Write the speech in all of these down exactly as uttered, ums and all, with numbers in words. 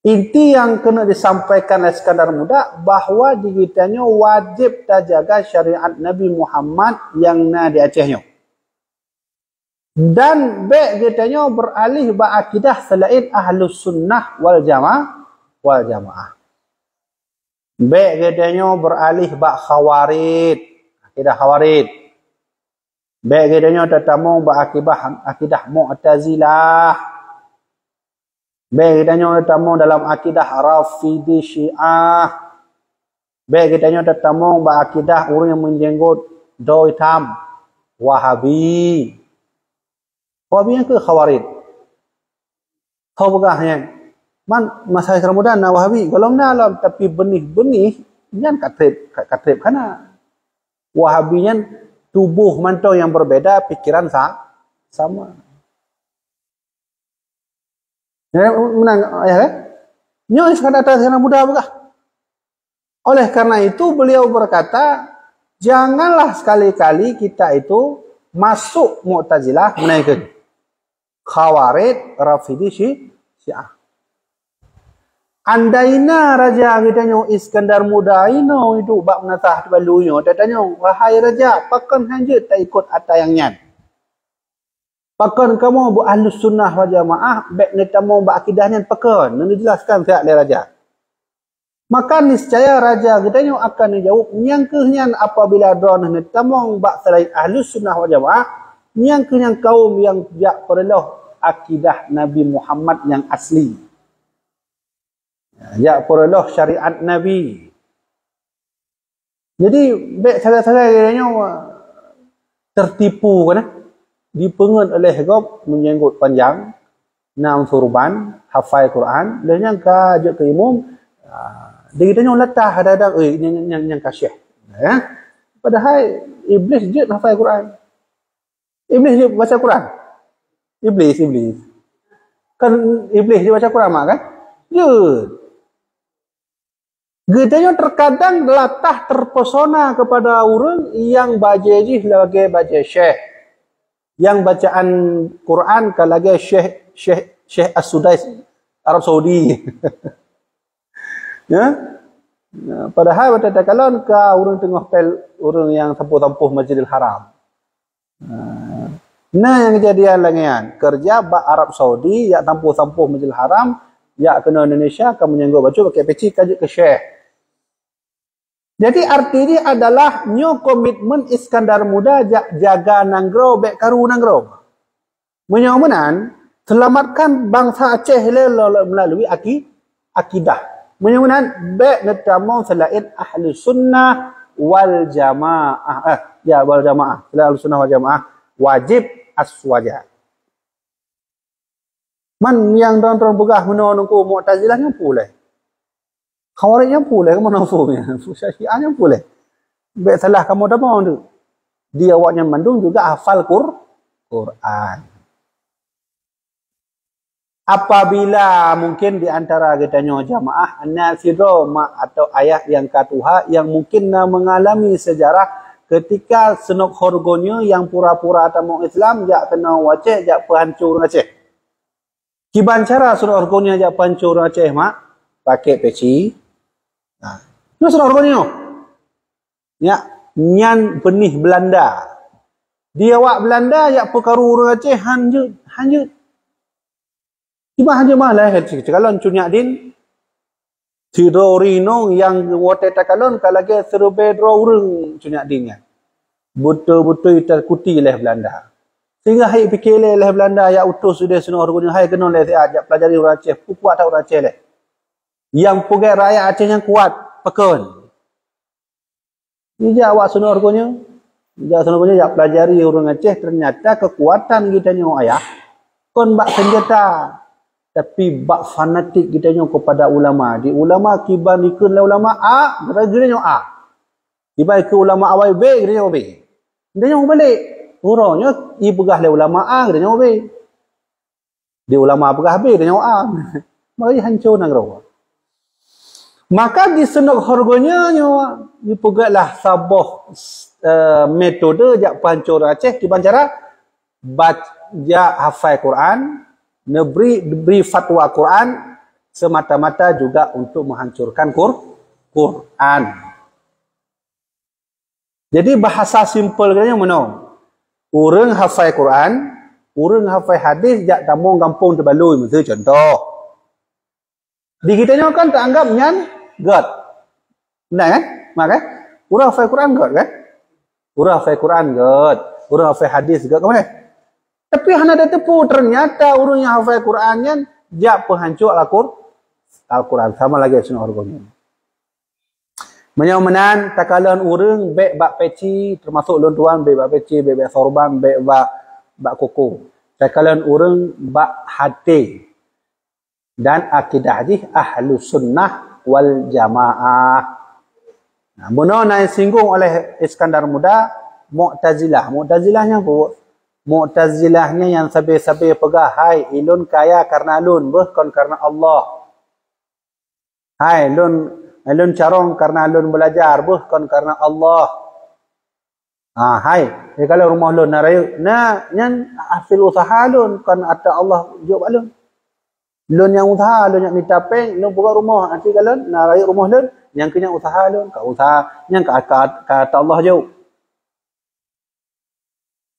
Inti nyang keuneuk disampaikan lé Iskandar Muda bahwa di geutanyoe wajéb tajaga syariat Nabi Muhammad nyang na di Aceh nyoe. Dan bék geutanyoe beuralih bak akidah seulaén Ahlus Sunnah wal Jamaah, wal Jamaah. Bék geutanyoe beuralih bak Khawarij, akidah Khawarij. Bék geutanyoe tatamong bak akidah, akidah Mu'tazilah. Bék geutanyoe tatamong dalam akidah Rafidi Syiah. Bék geutanyoe tatamong bak akidah ureuëng nyang meujanggot droe itam, Wahabi. Wahabi nyang keuh Khawarij. Ho peugah nyan, man masa Iskandar Muda na Wahabi, gohlom na lom, tapi beunih-beunih nyan ka treb, ka, ka treb kana. Wahabi nyan tuboh mantong nyang berbeda, pikiran sa-, sama. Ya, meunan, ya, kan? Nyoe sekadar Iskandar Muda peugah. Oleh karena itu, beliau berkata, "Janganlah sekali-kali kita itu masuk Mu'tazilah, melainkan Khawarij, Rafidi, Syi-, Syiah." Andai na raja geutanyoe Iskandar Muda inoe iduek bak meunasah teubaloe nyoe, tatanyong, "Wahai raja, pakon hana jeuet taikot ata nyang nyan? Pakon kamoe beu Ahlus Sunnah wal Jamaah bék neutamong bak akidah nyan, pakon?" Neujelaskan siat lé raja. Maka niscaya raja geutanyoe akan neujaweueb, "Nyang keuh nyan, apabila droeneuh neutamong bak seulaén Ahlus Sunnah wal Jamaah, nyang keuh nyan kaum nyang jak peureuloh akidah Nabi Muhammad nyang asli. Jak peureuloh syariat Nabi." Jadi, bék sagai-sagai geutanyoe tertipu kan, eh? Dipeungeut oleh gob meujanggot panjang, nam surban, hafai Quran, lheueh nyan ka jeuet keu imum, ah, di geutanyoe latah kadang-kadang, "Eh, nyan, nyan, nyan ka syekh." Ya? Padahai Iblis jeuet hafai Quran. Iblis jeuet baca Quran. Iblis, Iblis. Kan Iblis jeuet baca Quran mak kan? Jeuet. Geutanyoe terkadang latah terpesona kepada ureuëng nyang bajée jih lagée bajée syekh. Nyang bacaan Quran ka lagée syekh, syekh, syekh As-Sudais Arab Saudi. Ya? Nah, padahai watée takalon ka ureuëng teungoh pel ureuëng nyang sampôh-sampôh Masjidil Haram. Ha. Nah, nyang keujadian lagée nyan, keureuja bak Arab Saudi, jak sampôh-sampôh Masjidil Haram, jak keunoe Indonesia, ka meujanggot bacut, pakai peci, ka jeuet keu syekh. Jadi, arti jih adalah nyoe komitmen Iskandar Muda jak jaga nanggroe bék karu nanggroe. Meunyoe meunan, selamatkan bansa Aceh lé lo-, lo-, melalui aki-, akidah. Meunyoe meunan, bék neutamong seulaén Ahlus Sunnah wal Jamaah. Eh, ya, wal Jamaah. Seulaén Ahlus Sunnah wal Jamaah, wajéb aswaja. Man nyang droe-droe peugah meunoe nungku Mu'tazilah nyan peue lé? Khawarij nyan peue lé? Meunoe peue nyan? Syiah nyan peue lé? Bék salah kamoe tamong tu. Di awaknyan mandum juga hafal Qur-, Quran. Apabila mungkin di antara geutanyoe jamaah na sidroe mak atau ayah nyang ka tuha nyang mungkin na mengalami sejarah ketika Snouck Hurgronje nyang pura-pura tamong Islam jak keunoe u Aceh jak peuhanco ureuëng Aceh. Kiban cara Snouck Hurgronje jak peuhanco ureuëng Aceh mak, pakai peci. Nah, nyoe Snouck Hurgronje nyoe. Ya, nyan beunih Belanda. Di awak Belanda jak peukaru ureuëng Aceh han jeuet, han jeuet. Cuma han jeuet malah, ceukalon Cut Nyak Dhien. Sidroe ureuëng inong nyang watée takalon ka lagée siribée droe ureuëng Cut Nyak Dhien nyan. Beutôi-beutôi takuti lé Belanda. Sehingga hai pike lé, lé Belanda jak utus sideh Snouck Hurgronje, hai keunoe lé siat jak pelajari ureuëng Aceh, peue kuat that ureuëng Aceh lé. Nyang peugét rakyat Aceh nyang kuat, pakon? Jijak awak Snouck Hurgronje, jijak Snouck Hurgronje jak pelajari ureuëng Aceh, ternyata kekuatan geutanyoe ayah kon bak senjata, tapi bak fanatik geutanyoe kepada ulama. Di ulama kiban ikheun lé ulama A, geutanyoe A. Kiban ikheun ulama awai B, geutanyoe B. Geutanyoe balek. Uroe nyoe ipeugah lé ulama A, geutanyoe B. Di ulama peugah B, geutanyoe A. Mari hanco nanggroe. Maka di Snouck Hurgronje nyoe, nyoe ipeugét lah saboh, eh, metode jak peuhanco ureuëng Aceh kiban cara bac-, jak hafai Quran, neubri, bri fatwa Quran semata-mata juga untuk menghancurkan Qur-, Quran. Jadi, bahasa simpel geutanyoe meunoe. Ureuëng hafai Quran, ureuëng hafai hadis jak tamong gampông teubalui, miseu contoh. Di geutanyoe kan teuanggap nyan gét. Beuna kan? Mak kan? Ureuëng hafai Quran gét kan? Ureuëng hafai Quran gét. Ureuëng hafai hadis gét kan? Tapi hana tateupeue, ternyata ureuëng nyang hafai Quran nyan jak peuhanco Al-Qur-, Al-Quran. Sama lagée singoh rukon nyan. Meunyoe meunan, takalon ureuëng bék bak peci, teumasok lôn tuan, bék bak peci, bék bak sorban, bék bak, bak kuku. Takalon ureuëng bak hati dan akidah jih ahlu sunnah wal jamaah. Nah, bunoe na singgung oleh Iskandar Muda, Mu'tazilah. Mu'tazilah nyang bu-, Mu'tazilah nyan nyang sabe-sabe peugah, "Hai, ilôn kaya karena lôn, beuh kon karena Allah." Hai, lôn, lôn carông karena lôn belajar, beuh kon karena Allah. Ha, hai, eh, kalau rumoh lôn na rayeuk, na nyan hasil usaha lôn, kon ata Allah jok bak lôn. Lôn nyang usaha, lôn nyang mita péng, lôn peugah rumoh, até kalon na rayeuk rumoh lôn, nyang keu nyang usaha lôn, ka usaha, nyang ka, ka, ka ata Allah jok.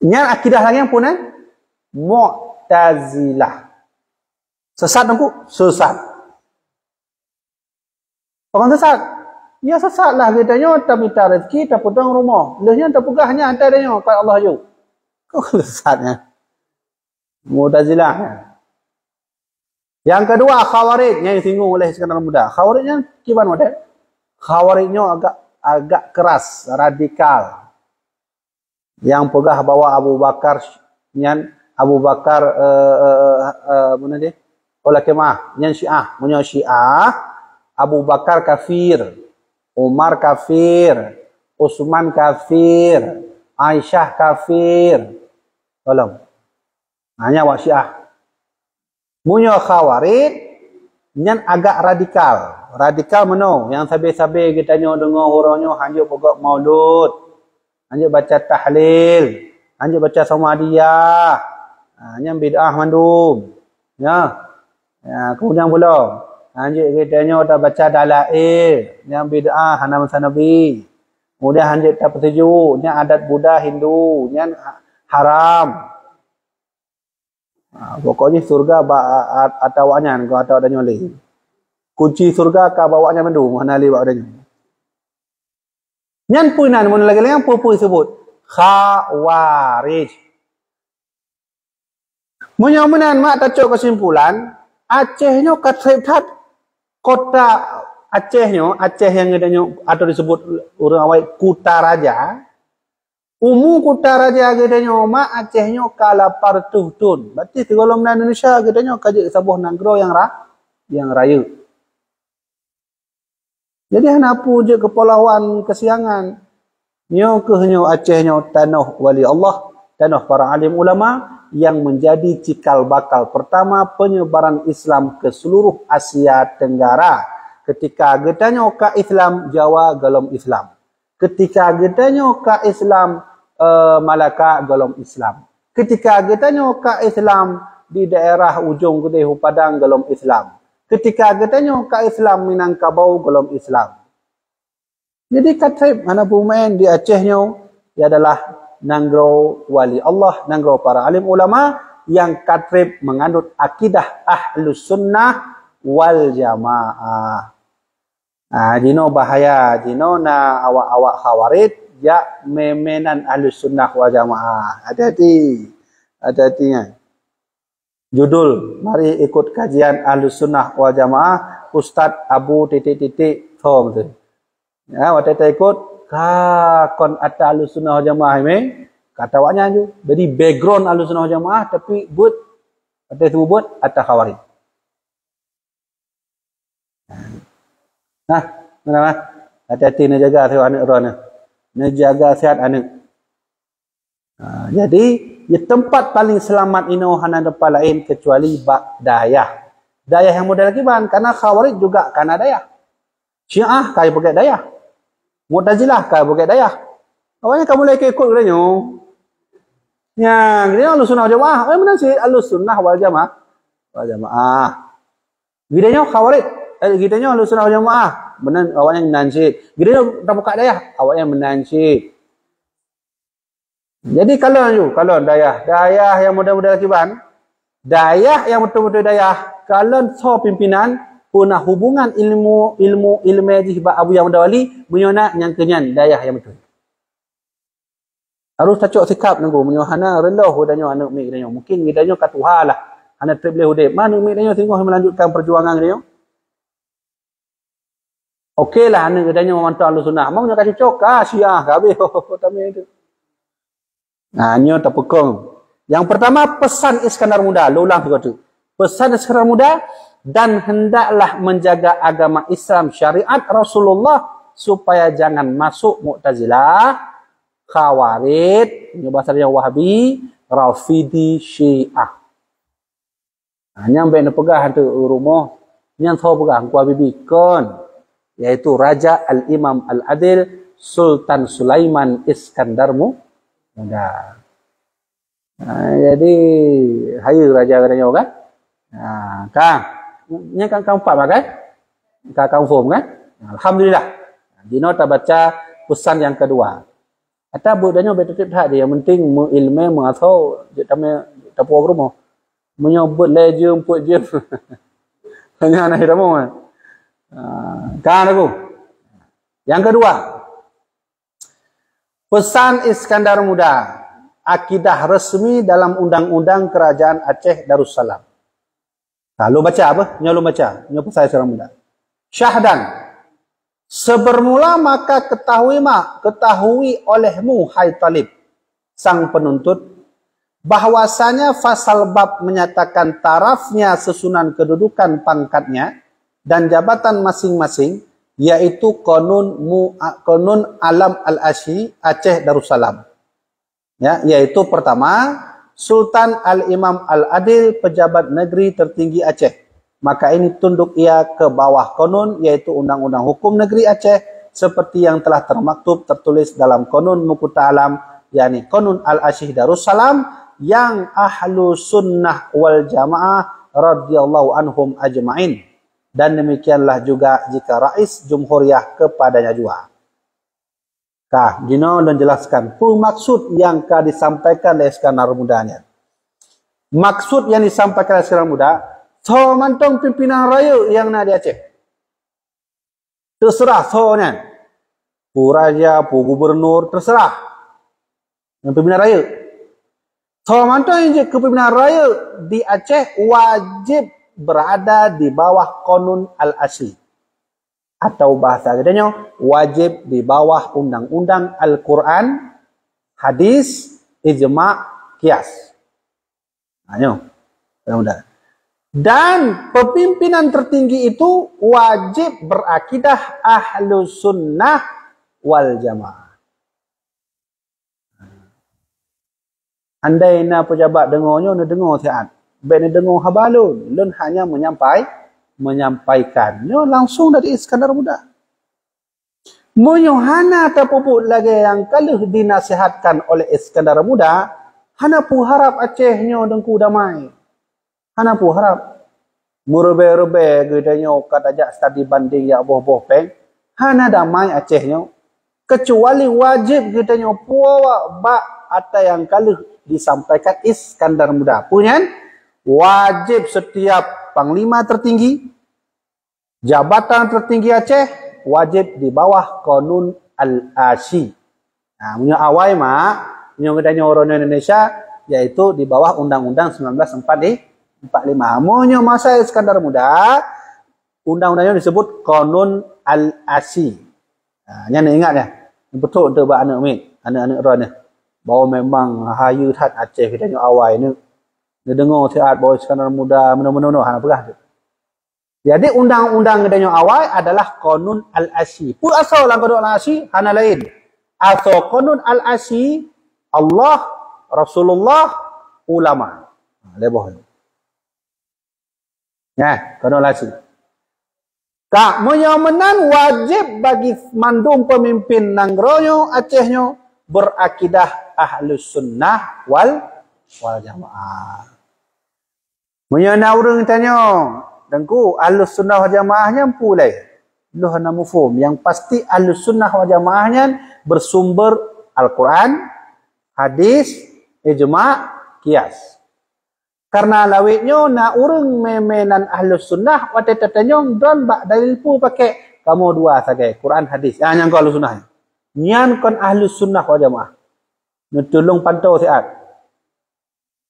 Nyan akidah lagée peue nan? Mu'tazilah. Sesat teungku? Sesat. Pakon sesat? Ya sesat lah geutanyoe tamita rezeki, tapeudong rumoh. Lheueh nyan tapeugah nyan ata tanyoe, "Pat Allah jok." Kok sesat nyan? Mu'tazilah nyan. Yang kedua, Khawarij nyang disinggung oleh Iskandar Muda. Khawarij nyan kiban model? Khawarij nyoe agak, agak keras, radikal. Nyang peugah bahwa Abu Bakar nyan, Abu Bakar, eh, eh, eh, mana dia? Oh, laki mah, nyan Syiah. Meunyoe Syiah, Abu Bakar kafir, Umar kafir, Utsman kafir, Aisyah kafir. Tolong. Hanya awak Syiah. Meunyoe Khawarij, nyan agak radikal. Radikal meunoe, nyang sabe-sabe geutanyoe deungoe uroe nyoe hanjeuet peugét maulud, hanjeuet baca tahlil, hanjeuet baca samadiyah. Ha, nyan bid'ah mandum. Ya. Ya, kemudian pula, hanjeuet geutanyoe tabaca dalail, nyan bid'ah hana masa Nabi. Kemudian hanjeuet tapeuseujut, nyan adat Buddha, Hindu, nyan ha-, haram. Ha, pokoknya syurga bak a-, a-, ata awaknyan, kon ata awaknyan lé. Kunci syurga ka bak awaknyan mandum, hana lé bak awaknyan. Nyan peue nan, mun lagée nyan peue-peue disebut? Khawarij. Meunyoe meunan mak tacok kesimpulan, Aceh nyoe ka treb that kota Aceh nyoe, Aceh nyang geutanyoe atau disebut ureuëng awai Kutaraja, Umu Kutaraja geutanyoe mak Aceh nyoe ka lapan reutôh thon. Berarti sigohlom na Indonesia geutanyoe ka jeuet saboh nanggroe nyang ra-, nyang rayeuk. Jadi hana peue jeuet keu pahlawan keusiangan. Nyoe kheueh nyoe Aceh nyoe tanoh wali Allah, tanoh para alim ulama yang menjadi cikal bakal pertama penyebaran Islam ke seluruh Asia Tenggara. Ketika geutanyoe ka Islam, Jawa gohlom Islam. Ketika geutanyoe ka Islam, eh, Malaka gohlom Islam. Ketika geutanyoe ka Islam di daerah Ujong Geudeh u Padang gohlom Islam. Ketika geutanyoe ka Islam Minangkabau gohlom Islam. Jadi ka treb hana peumaén di Aceh nyoe, ia adalah nanggroe wali Allah, nanggroe para alim ulama yang ka treb menganut akidah Ahlus Sunnah wal Jamaah. Ah, jinoe bahaya, jinoe na awak-awak Khawarij jak meumaén Ahlus Sunnah wal Jamaah. Hati-hati. Hati-hati nyan. Judul, mari ikut kajian Ahlus Sunnah wal Jamaah, Ustaz Abu titik-titik, thom tu. Ya, watée taikot, ka kon ata Ahlus Sunnah wal Jamaah mé, kata awaknyan ju. Jadi background Ahlus Sunnah wal Jamaah, tapi buet, watée seumeubeuet ata Khawarij. Nah, mana, nah? Hati-hati neujaga sihat aneuk droeneuh. Neujaga sihat aneuk. Ha, jadi, ya, tempat paling selamat inoe hana tempat laén kecuali bak dayah. Dayah nyang model kiban, karena Khawarij juga kana dayah. Syiah ka beugét dayah. Mu'tazilah ka beugét dayah. Awaknyan ka mulai ikut-ikut geutanyoe. Nya, geutanyoe Ahlus Sunnah wal Jamaah. Eh, meunan cit Ahlus Sunnah wal Jamaah. wal jamaah. Geutanyoe Khawarij, eh, geutanyoe Ahlussunnah wal Jamaah, meunan awaknyan meunan cit. Geutanyoe tabuka dayah, awaknyan meunan cit. Jadi kalon ju, kalon dayah, dayah nyang model-model kiban, dayah nyang beutôi-beutôi dayah, kalon soe pimpinan, peue na hubungan ilmu, ilmu, ilmu jih bak Abu Yahya Mudawali, meunyoe na nyang keu nyan dayah nyang beutôi. Harôh tacok sikap nangku, meunyoe hana reuloh geutanyoe aneuk miet geutanyoe. Mungkin geutanyoe ka tuha lah, hana treb lé udeb. Ma aneuk miet geutanyoe singoh meulanjutkan peujuangan geutanyoe? Oke lah, aneuk geutanyoe mantong Ahlussunnah. Meunyoe ka cocok, ka Syiah, ka habéh. Tamé tu. Nah, nyoe tapeukong. Yang pertama, pesan Iskandar Muda. Lôn ulang sigoe teuk. Pesan Iskandar Muda, dan hendaklah menjaga agama Islam, syariat Rasulullah, supaya jangan masuk Mu'tazilah, Khawarij, nyoe bahasa Wahabi, Rafidi, Syiah. Ha, nyang bék neupeugah hantu u rumoh, nyang soe peugah Teungku Habibie kon, yaitu Raja Al-Imam Al-Adil Sultan Sulaiman Iskandar Mu-, Muda. Ha, jadi, hayeue raja geutanyoe kan? Ha, ka. Nyan kan ka empat bah kan? Ka confirm kan? Alhamdulillah. Jinoe tabaca pesan yang kedua. Ata buet tanyoe bék teuteb that, yang penting meuilmé, meuasoe, jeuet tamé tapuwoe rumoh. Meunyoe beuet lé jeuem, peuet jeuem. Hanya na hitam. Ha, ka aku. Yang kedua, pesan Iskandar Muda, akidah resmi dalam undang-undang Kerajaan Aceh Darussalam. Nah, lôn baca apa? Nyoe lôn baca. Nyoe pesan Iskandar Muda. Syahdan. Sebermula maka ketahui ma-, ketahui olehmu, hai Talib, sang penuntut, bahwasanya fasal bab menyatakan tarafnya susunan kedudukan pangkatnya dan jabatan masing-masing, yaitu Konun Mu-, Konun Alam Al-Asyi Aceh Darussalam. Ya, yaitu pertama, Sultan Al-Imam Al-Adil, pejabat negeri tertinggi Aceh. Maka ini tunduk ia ke bawah konun, yaitu undang-undang hukum negeri Aceh, seperti yang telah termaktub tertulis dalam Konun Mukuta Alam, yakni Konun Al-Asyi Darussalam, yang Ahlu Sunnah wal Jamaah radhiyallahu anhum ajma'in. Dan demikianlah juga jika Rais Jumhuriyah kepadanya jua. Ka, jinoe lôn jelaskan peue maksud nyang ka disampaikan lé Iskandar Muda nyan. Maksud nyang disampaikan lé Iskandar Muda, soe mantong pimpinan rayeuk nyang na di Aceh. Teuseurah soe nyan. Peue raja, peue gubernur, teuseurah. Nyang pimpinan rayeuk. Soe mantong nyang jeuet keu pimpinan rayeuk di Aceh wajéb berada di bawah Konun Al-Asyi. Atau bahasa geutanyoe, wajéb di bawah undang-undang Al-Quran, hadis, ijma, qiyas. Ha, nyoe. Mudah-mudahan. Dan pepimpinan tertinggi itu wajib berakidah Ahlus Sunnah wal Jamaah. Andai na pejabat deungoe nyoe, neudeungoe siat. Bék neudeungoe haba lôn. Lôn hanya menyampai-, menyampaikan. Nyoe langsung dari Iskandar Muda. Meunyoe hana tapeubuet lagée nyang ka lheueh dinasihatkan oleh Iskandar Muda, hana peuharab Aceh nyoe Teungku damai. Hana peuharab. Meureubai-reubai geutanyoe ka tajak studi banding jak boh-boh péng, hana damai Aceh nyoe. Keucuali wajéb geutanyoe puwoe bak ata nyang ka lheueh disampaikan Iskandar Muda. Peue nyan? Wajéb setiap panglima tertinggi, jabatan tertinggi Aceh wajéb di bawah Konun Al-Asyi. Nah, meunyoe awai mak, meunyoe geutanyoe ureuëng Indonesia, yaitu di bawah Undang-Undang sembilan belas empat lima. Meunyoe masa Iskandar Muda, undang-undang nyoe disebut Konun Al-Asyi. Nah, nyan ingat ya. Beutôi untuk bak aneuk miet, aneuk-aneuk droeneuh. Bahwa memang hayeue that Aceh geutanyoe awai ni. Neudeungoe siat bahwa Iskandar Muda, meunoe-meunoe, hana peugah tu. Jadi, undang-undang geutanyoe awai adalah Konun Al-Asyi. Peue asoe lam Konun Al-Asyi? Hana laén. Asoe Konun Al-Asyi, Allah, Rasulullah, ulama. Ha, lhèe boh nyoe. Nah, Konun Al-Asyi. Ka, meunyoe meunan wajéb bagi mandum peumimpin nanggroe nyoe, Aceh nyoe, beurakidah Ahlus Sunnah wal, wal Jamaah. Meunyoe na ureuëng tanyong, "Teungku, Ahlus Sunnah wal Jamaah nyan peue lé?" Lôn hana muphom. Yang pasti Ahlus Sunnah wal Jamaah nyan bersumber Al-Quran, hadis, ijma, qiyas. Karena lawét nyoe na ureuëng mé-mé nan Ahlus Sunnah watée tatanyong droe bak dalil peue pakai, kamoe dua sagai, Quran, hadis. Ah, nyang kon Ahlus Sunnah. Nyan kon Ahlus Sunnah wal Jamaah. Neutulông pantau siat.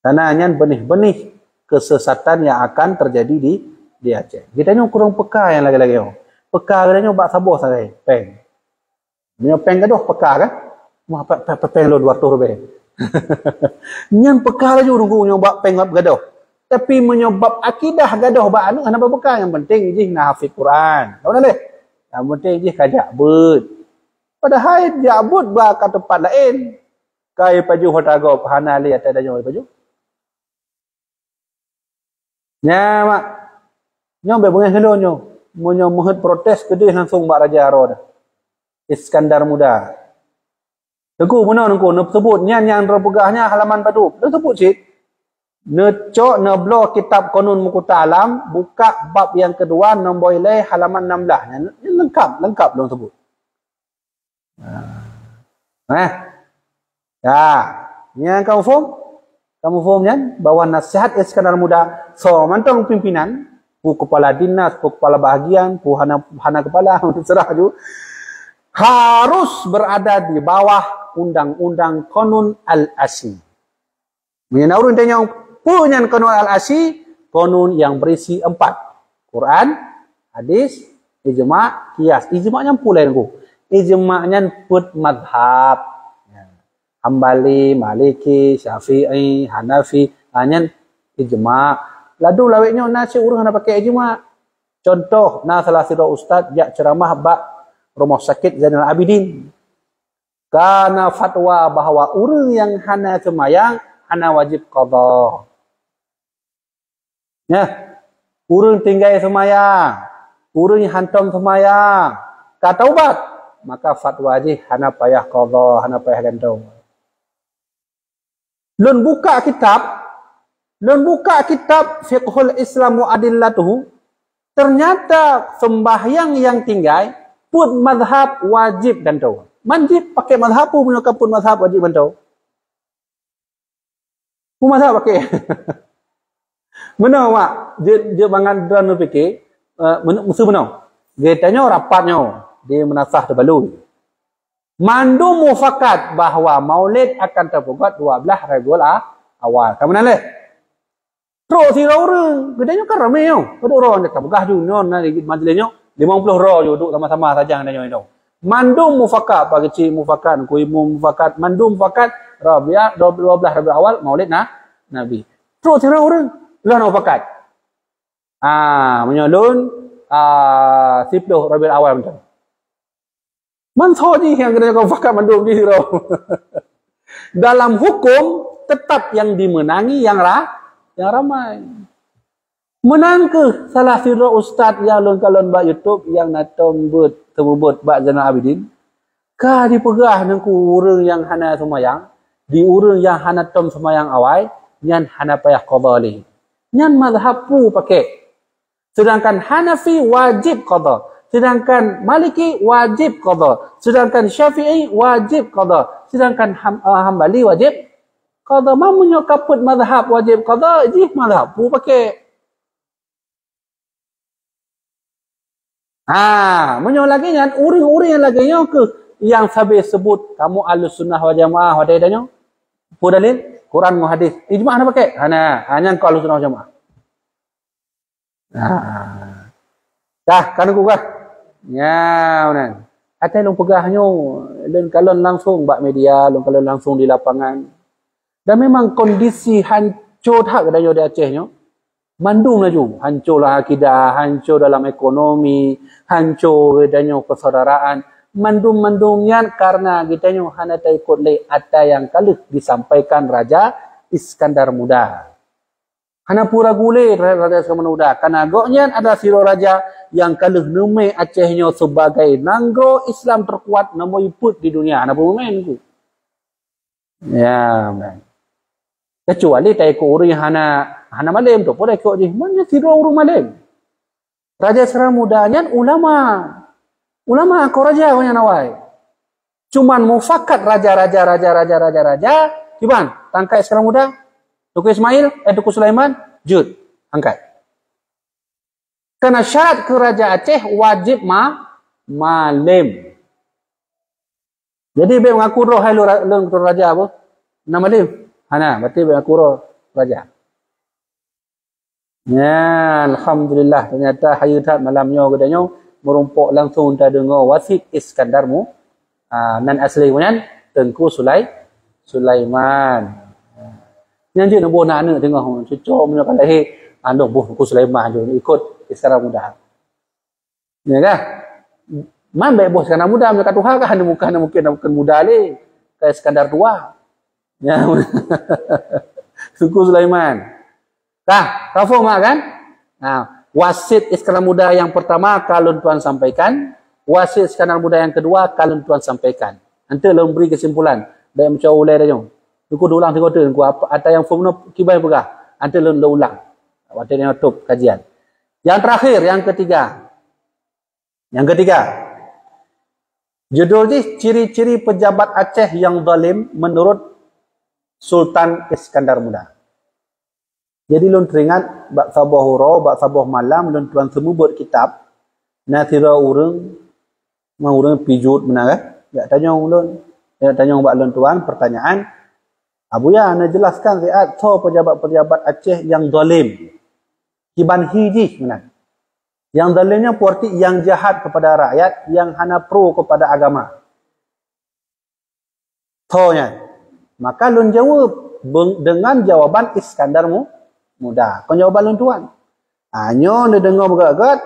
Karena nyan benih-benih kesesatan yang akan terjadi di, di Aceh. Geutanyoe kurang peka nyang lagée-lagée nyoe. Peka geutanyoe bak saboh sagai, péng. Meunyoe péng gadôh peka kan? Wah, pé-, pé-, pé-, péng lôn dua ratus ribèe. Nyan peka laju nunggu nyoe bak péng gadôh. Tapi meunyoe bab akidah gadôh bak aneuk hana peka, yang penting jih na hafiz Quran. Tahu dah leh. Yang penting jih ka jak beuet. Padahai jak beuet ba ka teumpat laén. Kai pajoh ata gob hana lé ata tanyoe pajoh. Nya, mak. Nyoe bék beungéh keu lôn nyoe. Meunyoe meuheuet protes keudeh langsung bak raja droe dah. Iskandar Muda. Teungku, meunoe Teungku, neuseubut nyan nyang droe peugah nyan halaman padub. Neuseubut cit. Neucok, neubloe kitab Kanun Mukhtar Alam, buka bab nyang keudua, nombor ilée halaman enam belas. Nyan, nyan leungkap, leungkap lôn seubut. Nah. Eh. Ya. Nyang kamu faham? Kamu faham nyan? Bahwa nasihat Iskandar Muda, soe mantong pimpinan, pu kepala dinas, pu kepala bahagian, pu hana, hana kepala, terserah ju. Harus berada di bawah undang-undang Kanun Al-Asi. Meunyoe na ureuëng tanyong, peue nyan Kanun Al-Asi? Kanun yang berisi empat. Quran, hadis, ijma, qiyas. Ijma nyan peue lé Teungku? Ijma nyan peuet mazhab. Hambali, Maliki, Syafi'i, Hanafi, ha, nyan ijma. Ladôm lawét nyoe na cit ureuëng hana pakai ijma. Contoh, na salah sidroe ustaz jak ceuramah bak Rumah Sakit Zainal Abidin. Kana fatwa bahwa ureuëng nyang hana seumayang hana wajéb qadha. Nyan, ureuëng tinggai seumayang, ureuëng hantom seumayang, ka taubat, maka fatwa jih hana payah qadha, hana payah gantoe. Lôn buka kitab, lôn buka kitab Fiqhul Islam wa Adillatuhu, ternyata sembahyang nyang tinggai peuet mazhab wajéb gantoe. Man jih pakai mazhab peue meunyoe ka peuet mazhab wajéb gantoe? Peue mazhab pakai? Meunoe, mak, jeuet, jeuet mangat droe neupiké, eh, meunoe, meusu meunoe. Geutanyoe rapat nyoe di meunasah teubalui. Mandum mufakat bahwa Maulid akan teupeugét dua belas Rabiul A-, Awal. Ka meunan lé? Trok sidroe ureuëng, geutanyoe kan ramé nyoe. Padub droe nyang ka peugah ju nyoe na di majlis nyoe, limong ploh droe ju duek sama-sama sajan geutanyoe nyoe. Mandum mufakat, Pak Keuchik mufakat, Teungku Imum mufakat, mandum mufakat, Rabiul, dua belas Rabiul Awal, Maulid na-, Nabi. Trok sidroe ureuëng, lheueh na mufakat. Ah, meunyoe lôn, ah, siploh Rabiul Awal mantong. Man soe jih nyang keuneuk mufakat mandum jih sidroe? Dalam hukum, tetap yang dimenangi yang ra-, yang ramai. Meunan kheueh salah sidroe ustaz nyang lôn kalon bak YouTube nyang na tom beuet, teumeubeuet bak Zainal Abidin, ka jipeugah Teungku ureuëng nyang hana seumayang, di ureuëng nyang hana tom seumayang awai, nyan hana payah qadha lé. Nyan mazhab peue pakai? Sedangkan Hanafi wajib qadha. Sedangkan Maliki wajib qadha. Sedangkan Syafi'i wajib qadha. Sedangkan Ham-, eh, Hambali wajib qadha. Man meunyoe ka peuet mazhab wajib qadha, jih mazhab peue pakai? Ha, meunyoe lagée nyan, ureuëng-ureuëng nyang lagée nyoe kheueh nyang sabe seubut kamoe Ahlus Sunnah wal Jamaah watée tanyoe. Peue dalil? Quran ngon hadis. Ijma hana pakai? Hana. Ha, nyan kon Ahlus Sunnah wal Jamaah. Ha. Dah, kan aku kah? Ya, meunan. Atai lôn peugah nyoe, lôn kalon langsung bak media, lôn kalon langsung di lapangan. Dan memang kondisi hancô that geutanyoe di Aceh nyoe. Mandum laju, hancô lam akidah, hancô dalam ekonomi, hancô geutanyoe persaudaraan. Mandum-mandum nyan karena geutanyoe hana taikot lé ata nyang ka lheueh disampaikan Raja Iskandar Muda. Hana peue ragu lé terhadap Raja Iskandar Muda, karena gobnyan adalah sidroe raja nyang ka lheueh neumé Aceh nyoe sebagai nanggroe Islam terkuat nombor peuet di dunia. Hana peue meumaén ku. Ya, man. Kecuali taikot ureuëng hana, Hana malém tu, peue ikot jih. Meunyoe sidroe ureuëng malém. Raja Iskandar Muda nyan ulama. Ulama kon raja nyan awai. Cuman mufakat raja, raja, raja, raja, raja, raja. Kiban, tangkai Iskandar Muda, Teuku Ismail, eh, Teuku Sulaiman, jeuet, angkat. Karena syarat keu raja Aceh wajib ma-, malém. Jadi, bèk ngaku droe hai lôn ra-, lôn raja apa? Na malém? Hana, berarti bèk ngaku droe raja. Ya, alhamdulillah, ternyata hayeue that malam nyoe geutanyoe meurumpok langsung tadeungoe wasiet Iskandar Mu-, ah, nan asli nyan Teungku Sulai-, Sulaiman. Nyan jeuet neuboh na aneuk teungoh cuco meunyoe ka lahé, aneuk boh Teungku Sulaiman jeuet ikot Iskandar Muda. Ya kan? Man bèk boh Iskandar Muda, meunyoe ka tuha kan hana mungkin, hana mungkin, hana mungkin muda lé. Ka Iskandar tua. Ya. Teungku Sulaiman. Kah, ka phom kan? Nah, wasiet Iskandar Muda yang pertama ka lôn tuan sampaikan, wasiet Iskandar Muda yang kedua ka lôn tuan sampaikan. Nanti lôn beri kesimpulan. Bèk meucok ulèe tanyoe. Teungku ulang tiga kali, Teungku, apa, ata nyang phom nyoe kiban peugah. Nanti lôn, lôn ulang. Watèe nyoe tutup kajian. Yang terakhir, yang ketiga. Yang ketiga, judul jih ciri-ciri pejabat Aceh yang zalim menurut Sultan Iskandar Muda. Jadi lôn teuringat bak saboh uroe, bak saboh malam lôn tuan seumeubeuet kitab, na sidroe ureuëng, ureuëng pijot meunan kan? Jak tanyong lôn, jak tanyong bak lôn tuan pertanyaan, "Abuya, neujeulaskan siat soe pejabat-pejabat Aceh nyang zalim? Kiban hi jih meunan?" Nyang zalim nyan peue arti nyang jahat kepada rakyat, nyang hana pro kepada agama. Soe nyan? Maka lôn jaweueb beng-, dengan jawaban Iskandar Mu-, Muda. Kon jawaban lôn tuan. Ha, nyoe neudeungoe beugét-gét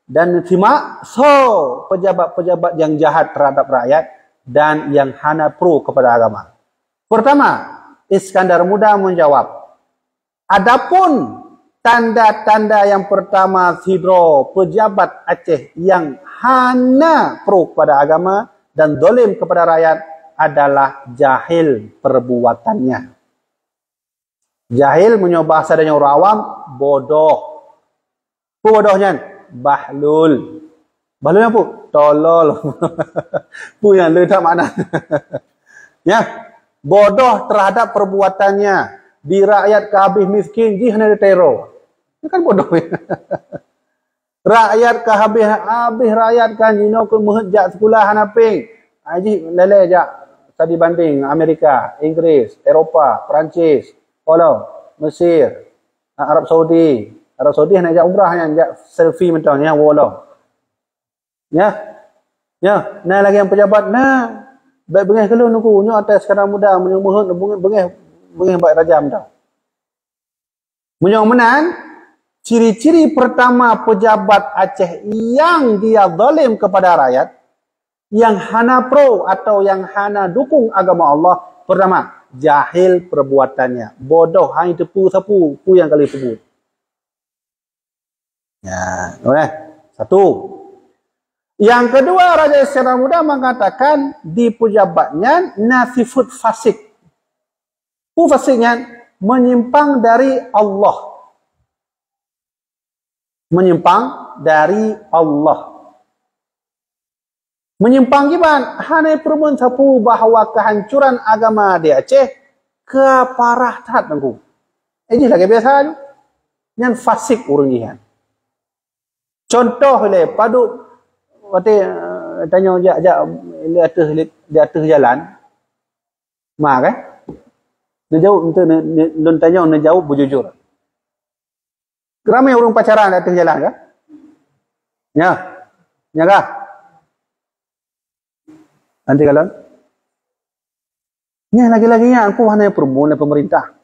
dan neusimak soe pejabat-pejabat nyang jahat terhadap rakyat dan nyang hana pro kepada agama. Pertama, Iskandar Muda menjawab, "Adapun tanda-tanda yang pertama sidroe pejabat Aceh yang hana pro kepada agama dan zalim kepada rakyat adalah jahil perbuatannya." Jahil meunyoe bahasa tanyoe ureuëng awam, bodoh. Peue bodoh nyan? Bahlul. Bahlul nyan peue? Tolol. Peue nyan le that makna? Ya. Bodoh terhadap perbuatannya. Di rakyat ka habéh miskin, jih hana diteror. Nyan kan bodoh. Rakyat ka habéh, habéh rakyat kan, jinoe keu meuheuet jak sikula hana péng. Ai jih lé-lé jak study banding Amerika, Inggris, Eropa, Perancis, Mesir, Arab Saudi. Arab Saudi hana jak umrah nyan, jak selfie mantong nyan, wallah. Ya. Ya, na lagèe nyang pejabat na, bèk beungèh keu lôn Teungku, nyoe até Iskandar Muda, meunyoe meuheuet beungèh, beungèh, beungèh bak raja mantong. Meunyoe meunan, ciri-ciri pertama pejabat Aceh yang dia zalim kepada rakyat, yang hana pro atau yang hana dukung agama Allah, pertama, jahil perbuatannya. Bodoh, hai teupeu sapeue, peue nyang ka lheueh peubuet. Ya, boleh. Satu. Yang kedua, Raja Iskandar Muda mengatakan di pejabat nyan na sifeuet fasik. Peue fasik nyan? Menyimpang dari Allah. Menyimpang dari Allah. Menyimpang kiban, hana peurumoh sapeue bahwa kehancuran agama di Aceh ka parah that Teungku. Eh, jih lagèe biasa ju. Nyan fasik ureuëng jih nyan. Contoh lé, padub watèe, eh, tanyoe jak, jak di ateueh, di ateueh jalan. Ma kan? Neujaweueb, untuk ne-, ne-, lôn tanyong neujaweueb beujujur. Ramé ureuëng pacaran di ateueh jalan kan? Nya. Nya kah? Nanti kalon. Nya lagi-lagi nya aku hana peurumoh lé pemerintah.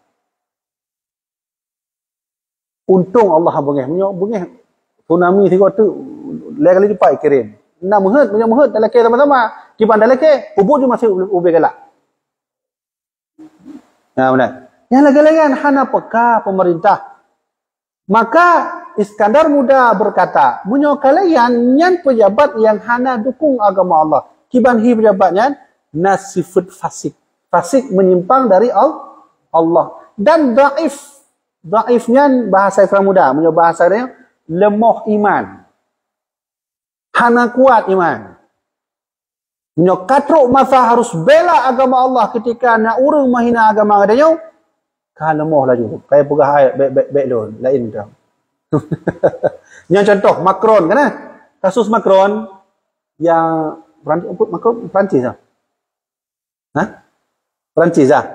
Untông Allah beungèh. Meunyoe beungèh tsunami sigoe teuk, lhèe kali lipat kirém. Na meuheuet, meunyoe meuheuet talakèe sama-sama. Kiban talakèe, ubit ju masih ubé galak. Nah, beuna. Nyang lagèe-lagèe nyan hana peka pemerintah. Maka Iskandar Muda berkata, "Meunyoe ka lagèe nyan, nyan pejabat nyang hana dukung agama Allah." Kiban hi pejabat nyan? Na sifeuet fasik. Fasik menyimpang dari Al-, Allah. Dan dhaif. Dhaif nyan bahasa Islam muda, meunyoe bahasa dia lemoh iman. Hana kuat iman. Meunyoe ka trok masa harus bela agama Allah ketika na ureuëng meuhina agama geutanyoe, ka lemoh laju. Ka peugah ayat bek-bek lôn, laén tu. Nyan contoh Macron kan, eh? Kasus Macron yang Perancis, Macron Perancis ah. Ha? Perancis ah.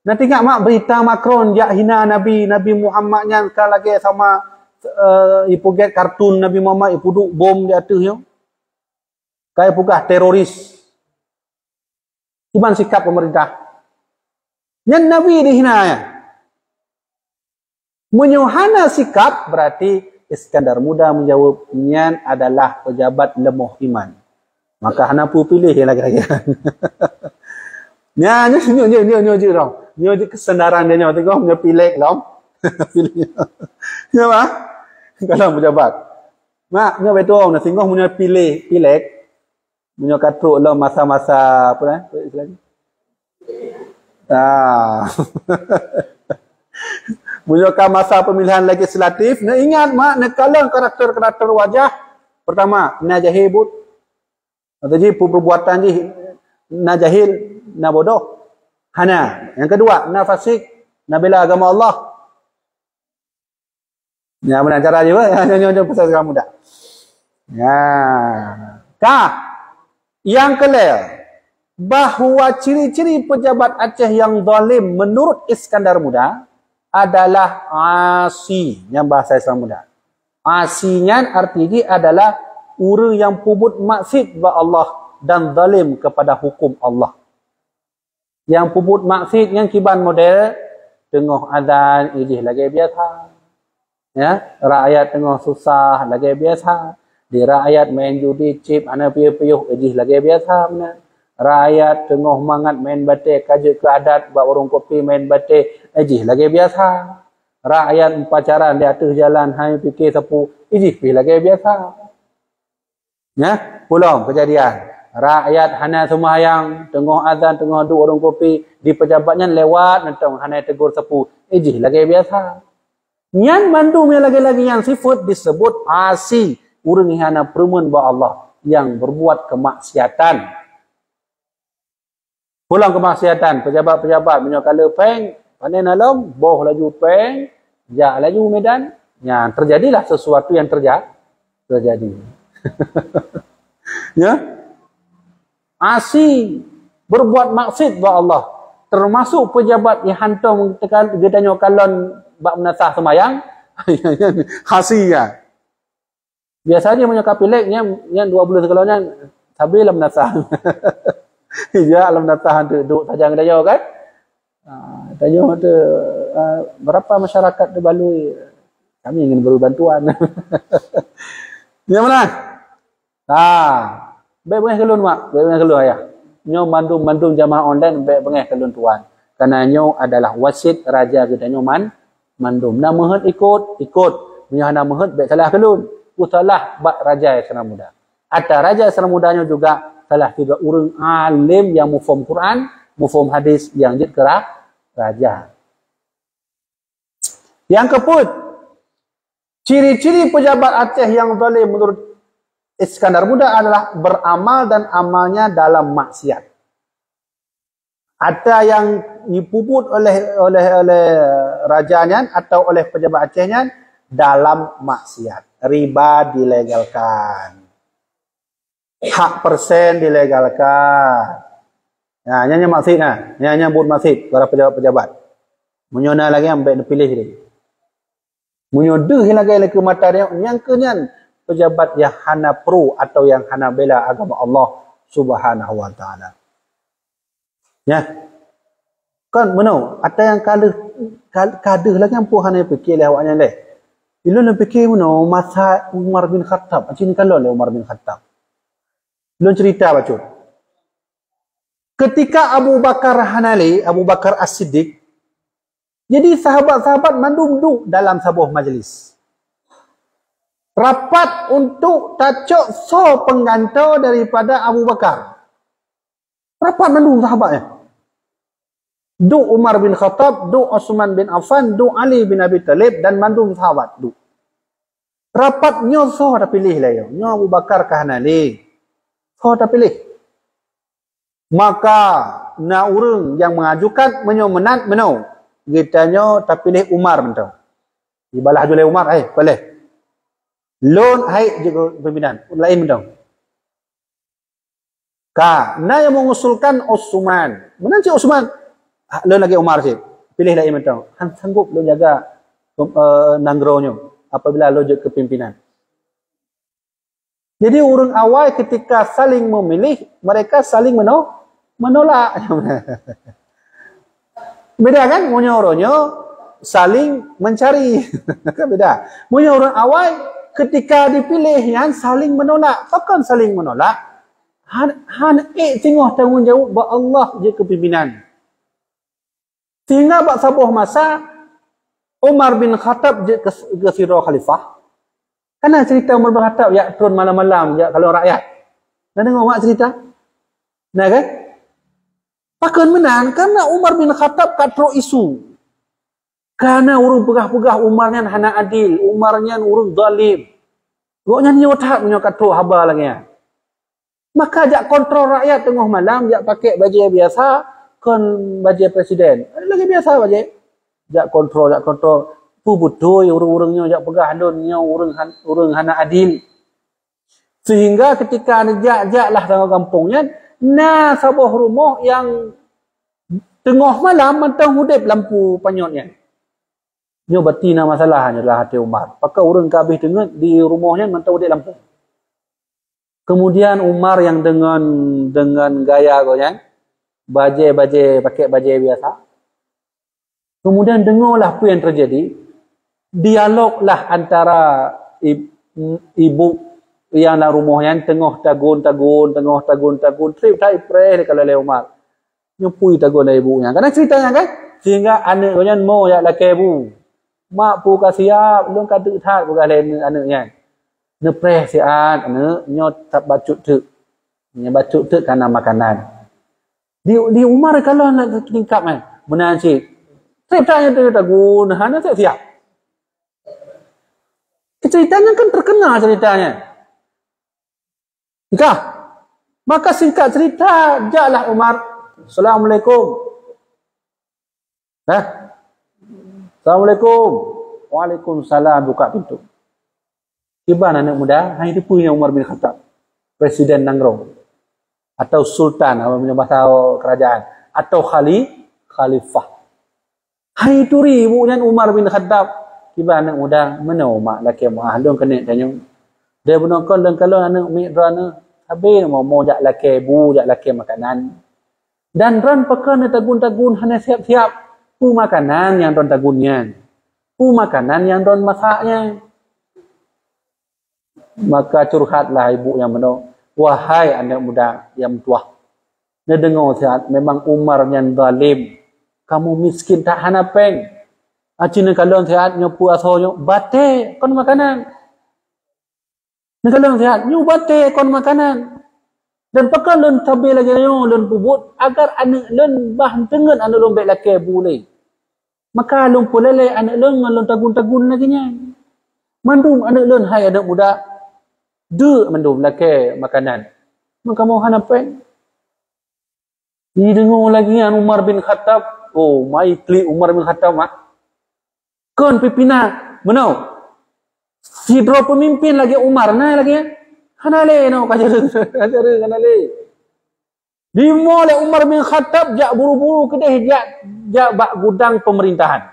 Na teuingat mak berita Macron jak hina Nabi, Nabi Muhammad nyan ka lagée sama uh, ipuget kartun Nabi Muhammad, ipuduek bom di ateueh nyoe. Ka ipeugah teroris. Cuman sikap pemerintah. Nyan Nabi dihina ya. Meunyoe hana sikap, berarti Iskandar Muda menjawab, "Nyan adalah pejabat lemoh iman." Maka hana peue piléh lagée-lagée. Nyan, nyoe, nyoe, nyoe, nyoe, nyoe, nyoe, nyoe, nyoe kesendaran dia nyoe, tengok, nyoe pilék lom. Pilék. Ya, bah? Kalau pejabat. Mak, nyoe betul, nah, tengok, nyoe piléh, pilék. Meunyoe ka trok lom masa-masa, apa dah? Apa istilah ni? Ah. Meunyoe ka masa pemilihan legislatif, na ingat mak, na kalon karakter-karakter wajah. Pertama, na jahil buet. Atau jih perbuatan jih na jahil, na bodoh. Hana. Yang kedua, na fasik, na bela agama Allah. Ya, beuna cara je, bah. Nyoe, nyoe, nyoe pesan sekarang muda. Ya. Ka. Yang keulhèe, bahwa ciri-ciri pejabat Aceh yang zalim menurut Iskandar Muda adalah asi, nyang bahasa Islam muda. Asi nyan arti jih adalah ureuëng yang peubuet maksiet bak Allah dan zalim kepada hukum Allah. Nyang peubuet maksiet nyan kiban model, teungoh azan, ijih lagée biasa. Ya, rakyat teungoh susah, lagée biasa. Di rakyat main judi, chip, hana piôh-piôh, ijih lagée biasa meunan. Rakyat teungoh mangat main batée, ka jeuet keu adat bak warong kopi main batée, ijih lagée biasa. Rakyat pacaran di ateueh jalan, hai pike sapeue, ijih pih lagée biasa. Nya, pulang kejadian. Rakyat hana seumayang, teungoh azan, teungoh duek warong kopi, di pejabat nyan lewat, neutong hana tegur sapeue, ijih lagée biasa. Nyan mandum nyang lagée-lagée nyan sifeuet disebut asi, ureuëng nyang hana peureumeun bak Allah, nyang berbuat kemaksiatan. Pulang kemaksiatan, pejabat-pejabat meunyoe ka le péng, panen along, boh laju péng, jak laju Medan, nyan terjadilah sesuatu yang terja-, terjadi. Ya? Asi, berbuat maksiet bak Allah, termasuk pejabat nyang hantom teuka-, geutanyoe kalon bak meunasah seumayang, asi ya. Biasa jih meunyoe ka pilék nyan, nyan dua buleuen sigohlom nyan sabe lam meunasah. Ija lam meunasah tu duduk tajang geutanyoe kan. Ah, tanyoe tu, ah, berapa masyarakat tu balui, kami ingin beri bantuan. Nyang mana? Ha, bék beungéh keu lôn, mak. Bék beungéh keu lôn, ayah. Nyoe mandum-mandum jamaah online bék beungéh keu lôn, tuan. Karena nyoe adalah wasiet raja geutanyoe man-, mandum. Na meuheuet ikot, ikot. Meunyoe hana meuheuet, bék salah keu lôn. Ku salah bak raja Islam Muda. Ata raja Islam Muda nyoe juga salah tiga ureuëng alim nyang muphom Quran, muphom hadis nyang jeuet keu ra-, raja. Yang keempat, ciri-ciri pejabat Aceh yang zalim menurut Iskandar Muda adalah beramal dan amalnya dalam maksiat. Ata yang dipubuet oleh, oleh, oleh raja nyan atau oleh pejabat Aceh nyan dalam maksiat. Riba dilegalkan. Hak persen dilegalkan. Nah, nyan, nyan maksiat nah. Nyan, nyan buet maksiat para pejabat-pejabat. Meunyoe na lagée nyan bék neupiléh deh. Meunyoe deuh lagée lé keu mata dia, nyang keu nyan pejabat nyang hana pro atau nyang hana bela agama Allah Subhanahu wa Taala. Ya. Kan meunoe, ata nyang ka lheueh, ka, ka deuh lagée nyan peue hana pike lé awak nyan lé. Ilôn pike meunoe masa Umar bin Khattab, aci ni kalon lé Umar bin Khattab. Lôn cerita bacut. Ketika Abu Bakar hana lé, Abu Bakar As-Siddiq, jadi sahabat-sahabat mandum duek dalam saboh majlis. Rapat untuk tacok soe pengganto daripada Abu Bakar. Rapat mandum sahabat nyan. Duek Umar bin Khattab, duek Utsman bin Affan, duek Ali bin Abi Thalib dan mandum sahabat duek. Rapat nyoe soe tapiléh lé nyoe? Nyoe Abu Bakar ka hana lé. Soe tapiléh? Maka na ureuëng nyang mengajukan meunyoe meunan meunoe, geutanyoe tapiléh Umar mantong. Ibalah ju lé Umar, "Hai, piléh. Lôn hai jeuet keu pimpinan, laén mantong." Ka, na nyang mengusulkan Utsman. Meunan cit Utsman. "Ah, lôn lagée Umar cit. Piléh laén mantong. Han sanggup lôn jaga, eh, nanggroe nyoe apabila lôn jeuet keu pimpinan." Jadi ureuëng awai ketika saling memilih, mereka saling meno-, menolak. Beda kan? Meunyoe uroe nyoe saling mencari. Kan beda. Meunyoe ureuëng awai ketika dipiléh nyan saling menolak. Pakon saling menolak? Han, han ék singoh tanggong jaweueb bak Allah jeuet keu pimpinan. Sehingga bak saboh masa Umar bin Khattab jeuet keu, keu sidroe khalifah. Kana cerita Umar bin Khattab jak tron malam-malam jak kalon rakyat. Na deungoe mak cerita? Na kan? Pakon meunan? Karena Umar bin Khattab ka trok isu. Kana ureuëng peugah-peugah Umar nyan hana adil, Umar nyan ureuëng zalim. Gobnyan nyoe that meunyoe ka trok haba lagée nyan. Maka jak kontrol rakyat teungoh malam, jak pakai bajée biasa, kon bajée presiden. Lagée biasa bajée. Jak kontrol, jak kontrol. Peue beutôi ureuëng-ureuëng nyoe jak peugah lôn nyoe ureuëng han-, ureuëng hana adil. Sehingga ketika neujak-jak lah teungoh gampông nyan, na saboh rumoh nyang teungoh malam mantong udeb lampu panyöt nyan. Nyoe berarti na masalah nyoe lam até Umar. Pakon ureuëng ka habéh teungeut di rumoh nyan mantong udeb lampu. Kemudian Umar nyang deungon, deungon gaya gobnyan, bajée-bajée, pakai bajée biasa. Kemudian deungoe lah peue nyang teujadi. Dialog lah antara ib-, ibu nyang lam rumoh nyan teungoh tagun-tagun, teungoh tagun-tagun, trép that ipreh lé kalon lé Umar. Nyoe peue tagun lé ibu nyan. Kana cerita nyan kan? Sehingga aneuëk gobnyan mo jak lakée bu. "Mak, peue ka siap, lôn ka teuk that," peugah lé aneuëk nyan. Neupreh siat aneuëk, nyoe that bacut teuk. Nyoe bacut teuk kana makanan. Di, di Umar kalau nak tingkap kan. Meunan cit. Trép that nyan tagun, hana siap-siap. Cerita nyan kan terkenal ceritanya. Entah. Maka singkat cerita, jaklah Umar. "Assalamualaikum." Hah? "Assalamualaikum." "Waalaikumsalam." Buka pintu. Kiban aneuëk muda, hai teupeue nyan Umar bin Khattab. Presiden nanggroe. Atau sultan, apa punya bahasa kerajaan. Atau khali-, khalifah. Hai turi ibu nyan Umar bin Khattab. Kiban aneuëk muda, "Meunoe mak lakée meuah lôn keuneuk tanyoe. Dai bunoe kon lôn kalon aneuëk miet droeneuh, habéh mo-mo jak lakée bu, jak lakée makanan. Dan droen pakon tagun-tagun hana siap-siap. Peue makanan nyang droen tagun nyan? Peue makanan nyang droen masak nyan?" Maka curhatlah ibu nyang meunoe, "Wahai aneuëk muda nyang meutuwah, neudeungoe siat memang Umar nyan zalim. Kamoe miskin that hana péng. Aci neukalon siat nyoe peue asoe nyoe, batée kon makanan. Neukalon siat nyoe batée kon makanan. Dan pakon lôn sabe lagée nyoe lôn peubuet agar aneuëk lôn bah teungeut aneuëk lôn bék lakée bu lé. Maka lôn peulalée aneuëk lôn ngon lôn tagun-tagun lagée nyan. Mandum aneuëk lôn hai aneuëk muda, deuk mandum lakée makanan. Maka mo hana péng." Jideungoe lagée nyan Umar bin Khattab, oh, mai klik Umar bin Khattab mak. Kon pimpinan meunoe. Sidroe peumimpin lagée Umar na lagée nyan. Hana lé nyoe ka jareueng, ka jareueng hana lé. Dimoe lé Umar bin Khattab jak buru-buru keudeh jak, jak bak gudang peumeurintahan.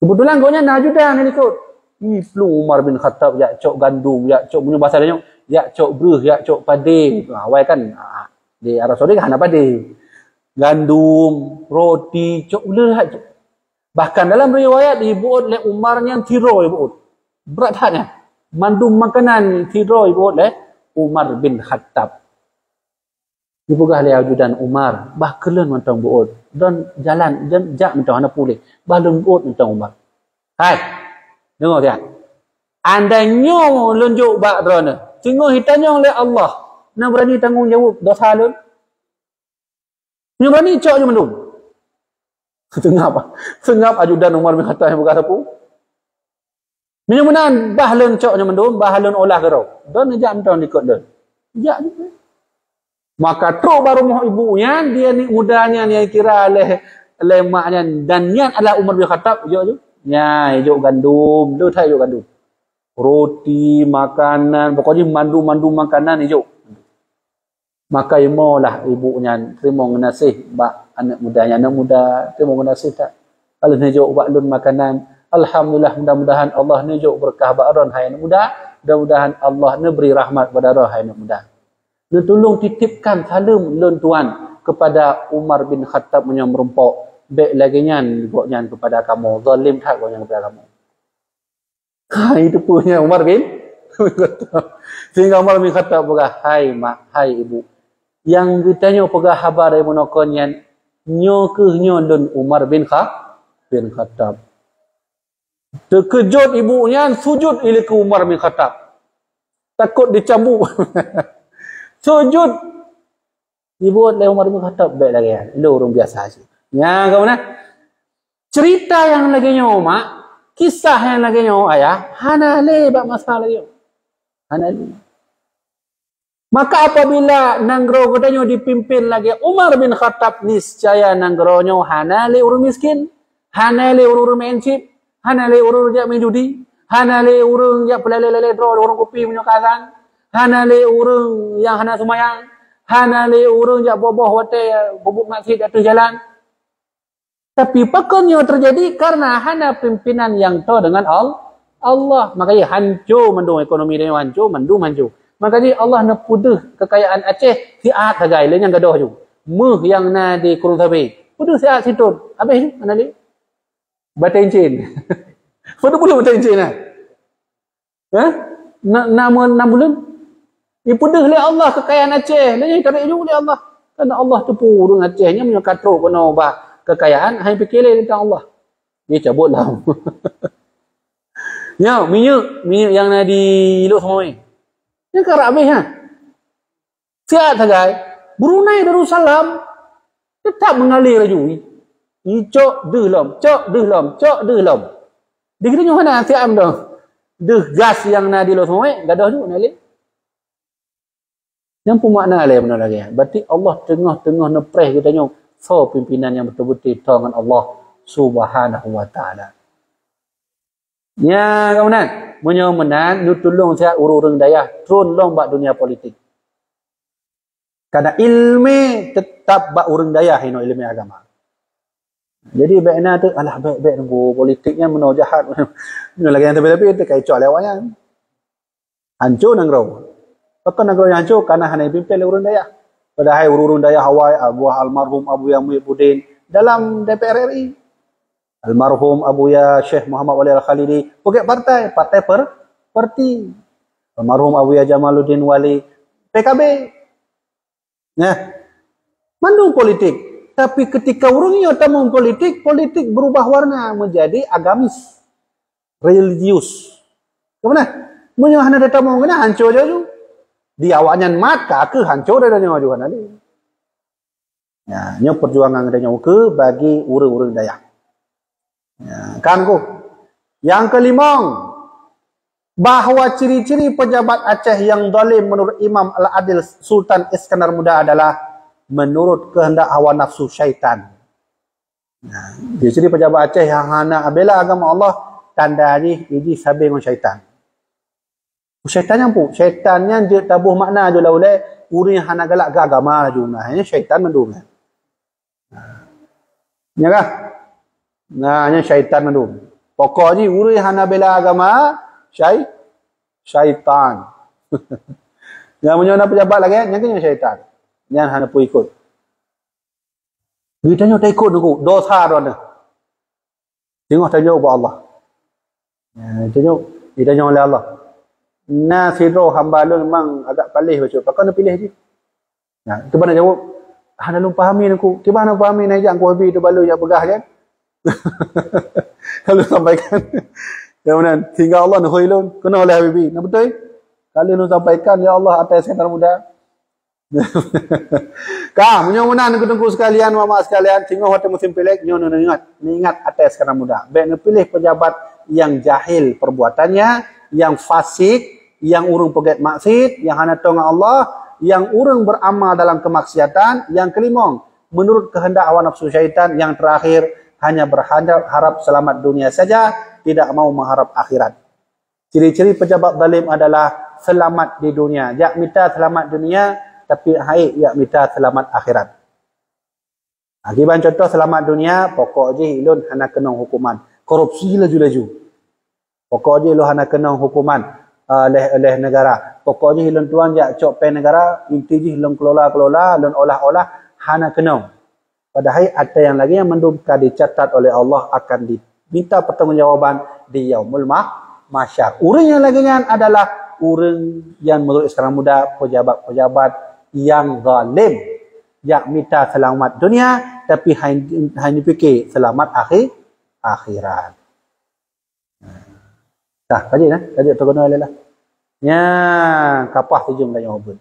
Keubeutulan gobnyan na ajudan nyang likot. Ih, plueng Umar bin Khattab jak cok gandum, jak cok, meunyoe basa tanyoe, jak cok breueh, jak cok padé. Ha, awai kan, ha, di Arab Saudi kan hana padé. Gandum, roti, cok ulée that cok. Bahkan dalam riwayat, jibeuôt lé Umar nyan sidroe jibeuôt. Brat that nyan. Mandum makanan sidroe jibeuôt lé Umar bin Khattab. Jipeugah lé ajudan Umar, "Bah keu lôn mantong beuôt, dan jalan, dan jak mantong hana puléh, bah lôn beuôt mantong Umar." "Hai, deungoe siat. Andai nyoe lôn jok bak droeneuh, singoh jitanyong lé Allah, na beurani tanggong jaweueb dosa lôn?" Meunyoe beurani, cok ju mandum. Seungab, seungab ajudan Umar bin Khattab nyang peugah sapeue. Meunyoe meunan, bah lôn cok nyoe mandum, bah lôn olah keudroe. Droeneuh jak mantong likot lôn. Jak ju. Maka trok bak rumoh ibu nyan, di aneuk muda nyan nyang kira lé, lé mak nyan, dan nyan adalah Umar bin Khattab, jok ju. Nyan, ijok gandom, le that ijok gandom. Roti, makanan, pokok jih mandum-mandum makanan ijok. Maka imolah ibu nyan teurimong geunaséh bak aneuk muda nyan. Aneuk muda teurimong geunaséh that. Ka lheueh neujok bak lôn makanan. Alhamdulillah, mudah-mudahan Allah neujok beureukat bak droen, hai aneuk muda. Mudah-mudahan Allah neubri rahmat kepada droen, hai aneuk muda. Neutulông titipkan saleuem lôn tuan kepada Umar bin Khattab meunyoe meurumpok. Bék lagée nyan gobnyan kepada kamoe. Zalim that gobnyan kepada kamoe. Hai, teupeue nyan Umar bin Khattab. Sehingga Umar bin Khattab peugah, "Hai mak, hai ibu, nyang geutanyoe peugah haba dari meunoe kon nyan, nyoe kheueh nyoe lôn Umar bin Kha-, bin Khattab." Teukeujot ibu nyan, sujud ilée keu Umar bin Khattab. Takot dicambuk. Sujud. Ibu lé Umar bin Khattab, "Bék lagée nyan. Ilôn ureuëng biasa cit." Nyan ka meunan. Cerita nyang lagée nyoe, mak, kisah nyang lagée nyoe, ayah, hana lé bak masa lagée nyoe. Hana lé. Maka apabila nanggroe geutanyoe dipimpin lagée Umar bin Khattab, niscaya nanggroe nyoe hana lé ureuëng miskin, hana lé ureuëng-ureuëng meu'en chip, hana lé ureuëng jak main judi, hana lé ureuëng jak peulalée-lalée droe, ureuëng kupi meunyoe ka azan, hana lé ureuëng nyang hana seumayang, hana lé ureuëng jak boh-boh watée peubuet maksiat di ateueh jalan. Tapi pakon nyoe teujadi? Karena hana pimpinan nyang toe deungon Al-, Allah. Makajih hanco mandum ekonomi donya, hanco, mandum hanco. Makajih Allah neupeudeuh keukayaan Aceh siat sagai, lé nyang gadôh ju. Méuh nyang na di Kurung Sabe, peudeuh siat sitot. Habéh ju, hana lé. Batèe incin. Padum buleuen batèe incin na? Hah? Na, na, na buleuen? Ipeudeuh lé Allah keukayaan Aceh, lé nyan itarek ju lé Allah. Karena Allah teupeu ureuëng Aceh nyan meunyoe ka trok keunoe bak keukayaan, hai piké lé teuntang Allah. Dia cabut lah. Nyoe, minyeuk, minyeuk nyang na di Lhokseumawe. Nyan ka rab habéh nyan. Siat sagai, Brunei Darussalam teutap meungalir laju. Icok deuh lom, cok deuh lom, cok deuh lom. Di geutanyoe hana siat mantong. Deuh gas nyang na di Lhokseumawe, gadôh ju na lé. Nyang peumakna lé meunoe lagée nyan. Berarti Allah teungoh-teungoh neupreh geutanyoe soe pimpinan nyang beutôi-beutôi toe ngon Allah Subhanahu wa Taala. Nya, ka meunan. Meunyoe meunan, neutulông siat ureuëng-ureuëng dayah trôn lom bak dunia politik. Karena iéleumé teutap bak ureuëng dayah inoe, iéleumé agama. Jadi, bék na teuk, alah, bék, bék, nunggu politik nyan meunoe jahat. Nyoe lagée nyang tapi-tapi teuka icok lé awaknyan. Hanco nanggroe. Pakon nanggroe nyang hanco? Karena hana jipimpén lé ureuëng dayah. Padahai ureuëng dayah awai, Abu, almarhum Abuya Muhyiddin dalam D P R R I. Almarhum Abuya Syekh Muhammad Wali Al-Khalidi, peugét partai, partai per-, parti. Almarhum Abuya Jamaluddin Wali, P K B. Nah, mandum politik. Tapi ketika ureuëng nyoe tamong politik, politik berubah warna menjadi agamis, religius. Ka meunan? Meunyoe hana tatamong keunan, hanco laju. Di awaknyan mat, ka keuh hanco dari nyoe laju hana lé. Nah, nyoe perjuangan geutanyoe keu bagi ureuëng-ureuëng dayah. Nah, kan ku. Nyang keulimong, bahwa ciri-ciri pejabat Aceh yang zalim menurut Imam Al-Adil Sultan Iskandar Muda adalah menurut kehendak hawa nafsu syaitan. Nah, ciri-ciri pejabat Aceh nyang hana bela agama Allah, tanda jih, jih sabe ngon syaitan. Syaitan nyang pu, syaitan nyan jeuet taboh makna ju lam ulée, ureuëng nyang hana galak keu agama laju. Nah, nyan syaitan mandum nyan. Nya kah? Nah, nyan syaitan mandum. Pokok jih ureuëng nyang hana bela agama, syai-, syaitan. Nyang meunyoe na pejabat lagée nyan, nyan keuh nyan syaitan. Nyan hana peue ikot. Geutanyoe taikot nunggu dosa droeneuh. Teungoh tanyoe ubak Allah. Ya, tanyoe, ditanyong lé Allah. Na sidroe hamba lôn memang agak paléh bacut. Pakon neupiléh jih? Nah, kiban na jaweueb, "Hana lôn pahami nungku." Kiban na pahami, na jak nungku Habib tu bak lôn jak peugah kan. Lalu sampaikan. Ya, meunan. Sehingga Allah neuhôi lôn. Keunoe lé Habib. Nah, beutôi? Ka lheueh lôn sampaikan, ya Allah, atas Iskandar Muda. Ka, meunyoe meunan, teungku-teungku sekalian, mama sekalian, singoh watèe musim pilék, nyoe neuingat, neuingat até Iskandar Muda. Bèk neupiléh pejabat nyang jahil perbuatannya, nyang fasik, nyang ureueng peugét maksiet, nyang hana tong Allah, nyang ureueng beramal dalam kemaksiatan, nyang keulimong, menurut kehendak hawa nafsu syaitan, nyang terakhir, hanya berharap, harap selamat dunia saja, tidak mau mengharap akhirat. Ciri-ciri pejabat zalim adalah selamat di dunia. Jak mita selamat dunia, tapi hai jak mita selamat akhirat. Ha, kiban contoh selamat dunia, pokok jih ulôn hana keunong hukuman. Korupsi laju-laju. Pokok jih ulôn hana keunong hukuman, ah, lé, lé negara. Pokok jih ulôn tuan jak cok péng negara, inti jih ulôn kelola-kelola, ulôn olah-olah, hana keunong. Padahai até nyang lagèe nyan mandum ka dicatat oleh Allah akan diminta pertanggungjawaban di Yaumul Mah-, Mahsyar. Ureueng nyang lagèe nyan adalah ureueng nyang menurut Iskandar Muda, pejabat-pejabat nyang zalim. Jak mita selamat dunia, tapi hai, hai neupiké selamat akhé-, akhirat. Dah, ka jeuet, eh? Ka jeuet teukeunong lé lah. Nya, kapah tujung tanyoe beuet.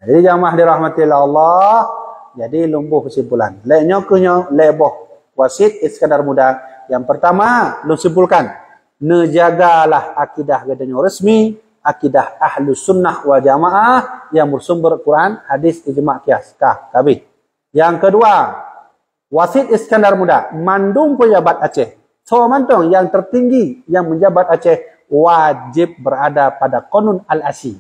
Jadi, jamaah dirahmati Allah, jadi lôn boh kesimpulan. Lé nyoe keuh nyoe, lé boh wasiet Iskandar Muda. Nyang pertama, lôn simpulkan, neujagalah akidah geutanyoe resmi, akidah Ahlus Sunnah wal Jamaah nyang bersumber Quran, hadis, ijma, qiyas. Ka, ka habéh. Nyang keudua, wasiet Iskandar Muda, mandum pejabat Aceh, soe mantong nyang tertinggi nyang menjabat Aceh, wajib berada pada Qanun Al-Asy.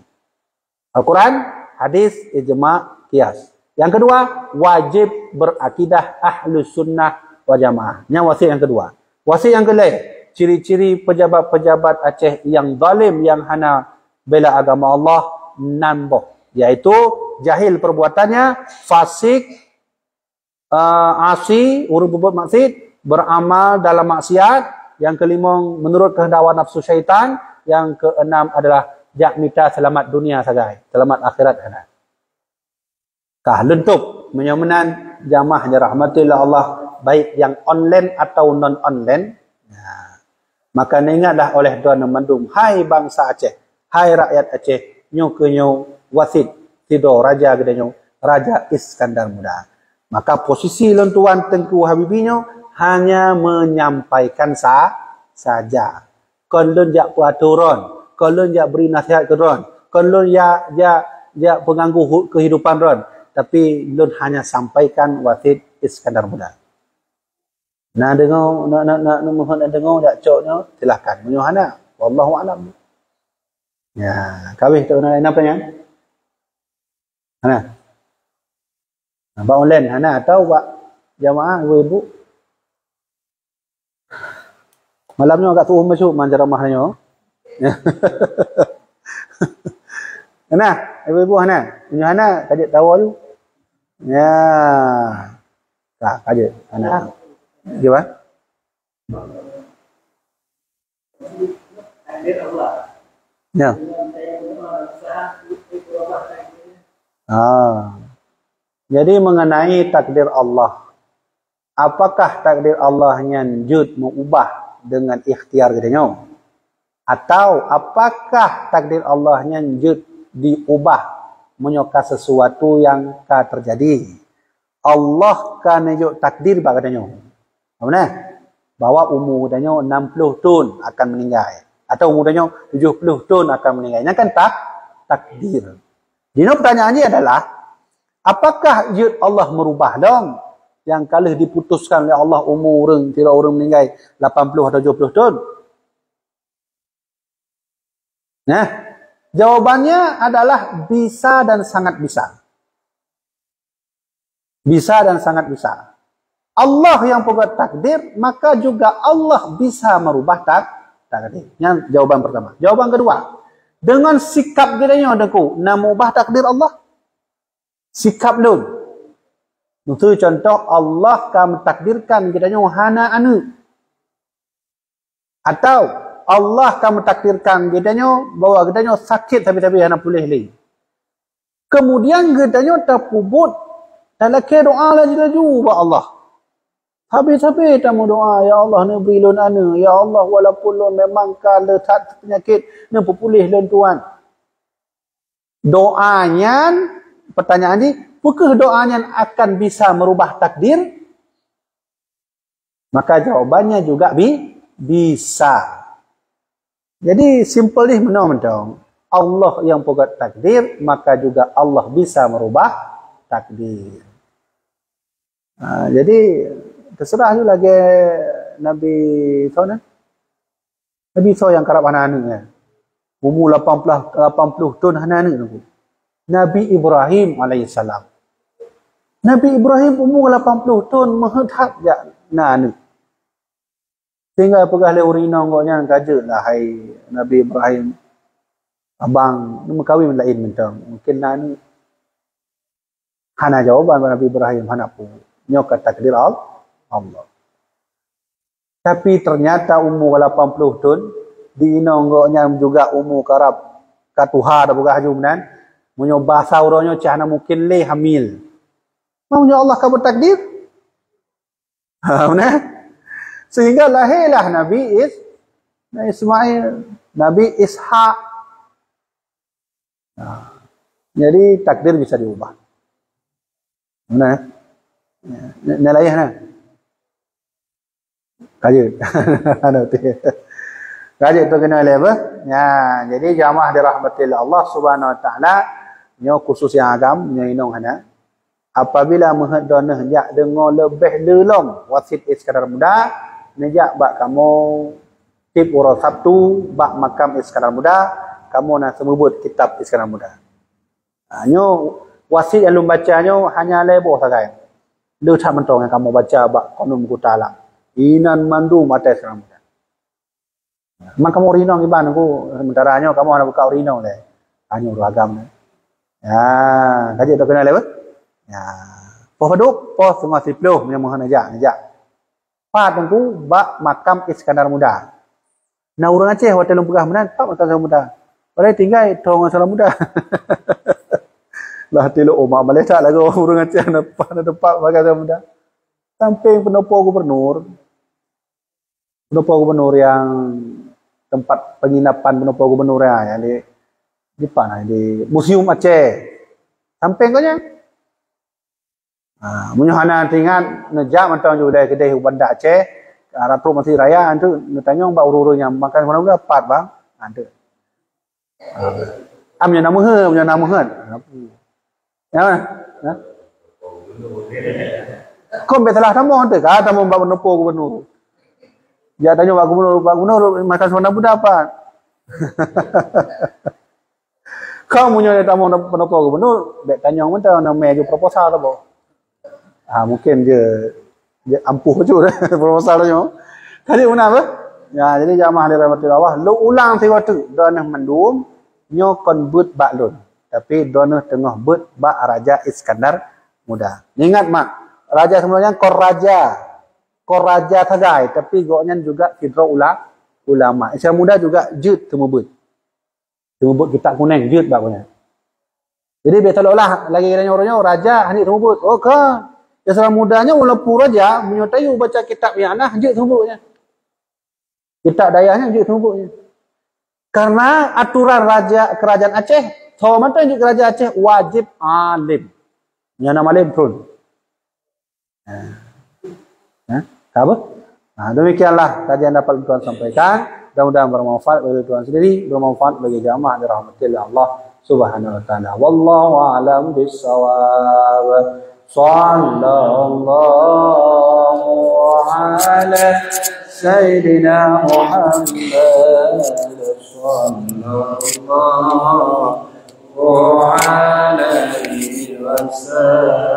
Al-Quran, hadis, ijma, qiyas. Nyang keudua, wajib berakidah Ahlus Sunnah wal Jamaah. Nyan wasiet nyang keudua. Wasiet nyang keulhèe, ciri-ciri pejabat-pejabat Aceh nyang zalim, nyang hana bela agama Allah, nam boh, yaitu jahil perbuatannya, fasik, ah, asi, ureueng peubuet maksiet, beramal dalam maksiat, nyang keulimong menurut kehendak hawa nafsu syaitan, nyang keuenam adalah jak mita seulamat dunia sagai, seulamat akhirat hana. Ka leuntop, meunyoe meunan jamaah nyang dirahmati lé Allah, baik nyang online atau non online, nah, maka neuingatlah oleh droeneuh mandum, hai bansa Aceh, hai rakyat Aceh, nyoe keuh nyoe wasiet sidroe raja geutanyoe, Raja Iskandar Muda. Maka posisi lôn tuan Teungku Habibie nyoe hanya menyampaikan sa-, saja. Kon lôn jak peuatoe droen, kon lôn jak bri nasihat keu droen, kon lôn jak, jak, jak peuganggu hu-, kehidupan droen, tapi lôn hanya sampaikan wasiet Iskandar Muda. Na deungoe, na, na, na, na, na deungoe jak cok nyoe, silahkan. Meunyoe hana, wallahu alam. Ya, ka habéh tu na, na peunyan? Hana. Bak online hana atau bak jamaah ibu-ibu? Malam nyoe agak tuoh masuk man ceramah nyoe. Hana, ibu-ibu hana. Meunyoe hana, ka jeuet tawoe ju. Ya. Ka, ka jeuet hana. Jawab. Ya. Ah. Jadi mengenai takdir Allah, apakah takdir Allah nyan jeuet meuubah dengan ikhtiar geutanyoe? Atau apakah takdir Allah nyan jeuet diubah meunyoe ka sesuatu nyang ka teujadi? Allah ka neujok takdir bak geutanyoe. Apa na? Bahwa umu geutanyoe enam puluh thon akan meuninggai. Atau umu geutanyoe tujoh puluh thon akan meuninggai. Nyan kan tak-, takdir. Jinoe pertanyaan jih adalah, apakah jeuet Allah meurubah lom nyang ka lheueh diputuskan lé Allah umu ureueng, sidroe ureueng meuninggai lapan puluh atau tujoh puluh thon? Nah, jawabannya adalah bisa dan sangat bisa. Bisa dan sangat bisa. Allah nyang peubuet takdir, maka juga Allah bisa merubah tak-, takdir. Nyan jawaban pertama. Jawaban kedua, dengan sikap geutanyoe, Teungku, na meuubah takdir Allah? Sikap lôn. Miseue contoh, Allah ka meutakdirkan geutanyoe hana aneuëk. Atau Allah ka meutakdirkan geutanyoe bahwa geutanyoe sakét sabe-sabe hana puléh lé. Kemudian geutanyoe tapeubuet, talakée doa laju-laju ubak Allah. Sabe-sabe tameudoa, "Ya Allah, neubri lôn aneuëk. Ya Allah, walaupun lôn memang ka le that peunyakét, neupeupuléh lôn, Tuhan." Doa nyan Pertanyaan jih, peukeuh doa nyan akan bisa merubah takdir? Maka jawabannya juga bi-, bisa. Jadi, simple jih meunoe mantong. Allah nyang peugét takdir, maka juga Allah bisa merubah takdir. Ha, jadi, terserah ju lagée Nabi, soe nyan? Nabi soe nyang karab hana aneuk nyan? Umu lapan puluh, lapan puluh thon hana aneuk nyan. Nabi Ibrahim alaihissalam. Nabi Ibrahim umu lapan puluh thon meuheuet that jak na aneuk. Sehingga peugah lé ureuëng inong gobnyan, "Ka jeuet lah, hai Nabi Ibrahim, abang neumeukawen laén mantong, mungken na aneuk." Hana jawaban bak Nabi Ibrahim, hana peue. Nyoe ka takdir Al-, Allah. Tapi ternyata umu lapan puluh thon, di inong gobnyan juga umu karab ka tuha dah peugah laju meunan. Meunyoe basa uroe nyoe cah hana mungken lé hamil. Meunyoe Allah ka beutakdir. Ha, beuna? Sehingga lahirlah Nabi Is-, Nabi Ismail, Nabi Ishak. Ha. Jadi takdir bisa diubah. Beuna? Ya. Ni, ni lain, nah. Ka jeuet. Anu tu. Ka jeuet tu keunoe lé apa? Ya, jadi jamaah dirahmati Allah Subhanahu Wa Taala, nyoe khusus nyang agam, nyoe inong hana. Apabila meuheuet droeneuh jak deungoe leubeh le lom Wasit Iskandar Muda, neujak bak kamoe tieb uroe Sabtu bak makam Iskandar Muda, kamoe na seumeubeuet kitab Iskandar Muda. Ha, nyoe Wasit nyang lôn baca nyoe hanya lhée boh sagai. Le that mantong nyang kamoe baca bak Kanun Kuta Alam. Inan mandum até Iskandar Muda. Man kamoe ureuëng inong kiban ku, sementara nyoe kamoe hana buka ureuëng inong lé. Hanya ureuëng agam. Ya, ka jeuet teukeunal lé, beh? Ya. Poh padub, poh teungoh siplôh, meunyoe meuheuet neujak, neujak. Pat teungku bak makam Iskandar Muda. Na ureuëng Aceh watée lôn peugah meunan, pat makam Iskandar Muda. Padahai tinggai thon ngon Iskandar Muda. Lah tilok umat malée that lagoe ureuëng Aceh na pat, na teumpat makam Iskandar Muda. Sampéng peunopo gubernur. Peunopo gubernur nyang teumpat penginapan peunopo gubernur ya, nyang di, di pat na, di Museum Aceh. Sampéng gobnyan. Ha, meunyoe hana teuingat, neujak mantong ju dari keudeh u Banda Aceh, ha, rot trok Masjid Raya, tu neutanyong bak ureuëng-ureuëng nyang makam Iskandar Muda pat, bang. Ha, tu. Ha. Am nyoe na meuheuet, nyoe na meuheuet. Ya, mana? Ha? Kon bèk salah tamong tu, ka tamong bak peunopo gubernur. Jak tanyong bak gubernur, bak gubernur, makam Iskandar Muda pat. Kamoe nyoe tamong peunopo gubernur, bèk tanyong mantong, na mé ju proposal saboh. Ha, mungken je, je ampuh bacut proposal nyoe. Jadi meunan beh. Ya, jadi jamaah dirahmati Allah, lôn ulang sigoe teuk, droeneuh mandum nyoe kon beuet bak lôn, tapi droeneuh teungoh beuet bak Raja Iskandar Muda. Ingat mak, raja seumeunoe nyan kon raja, kon raja sagai, tapi gobnyan juga sidroe ula-, ulama. Iskandar Muda juga jeuet seumeubeuet. Seumeubeuet kitab kunéng jeuet bak gobnyan. Jadi, bèk seolah-olah lagèe geutanyoe uroe nyoe raja hana seumeubeuet. Oh, ka. Iskandar Muda nyoe walaupun raja, meunyoe tayue baca kitab I'anah, jeuet seumeubeuet nyan. Kitab Dayah nyan jeuet seumeubeuet nyan. Karena aturan raja kerajaan Aceh, soe mantong jeuet keu raja Aceh wajib alim. Nyang na malém phon. Ha. Ha? Ka apa? Ha, demikianlah kajian dapat Tuan sampaikan. Mudah-mudahan bermanfaat bagi Tuan sendiri, bermanfaat bagi jamaah dirahmati oleh Allah Subhanahu wa taala. Wallahu a'lam bissawab. Sallallahu ala sayyidina Muhammad. Sallallahu alaihi wasallam.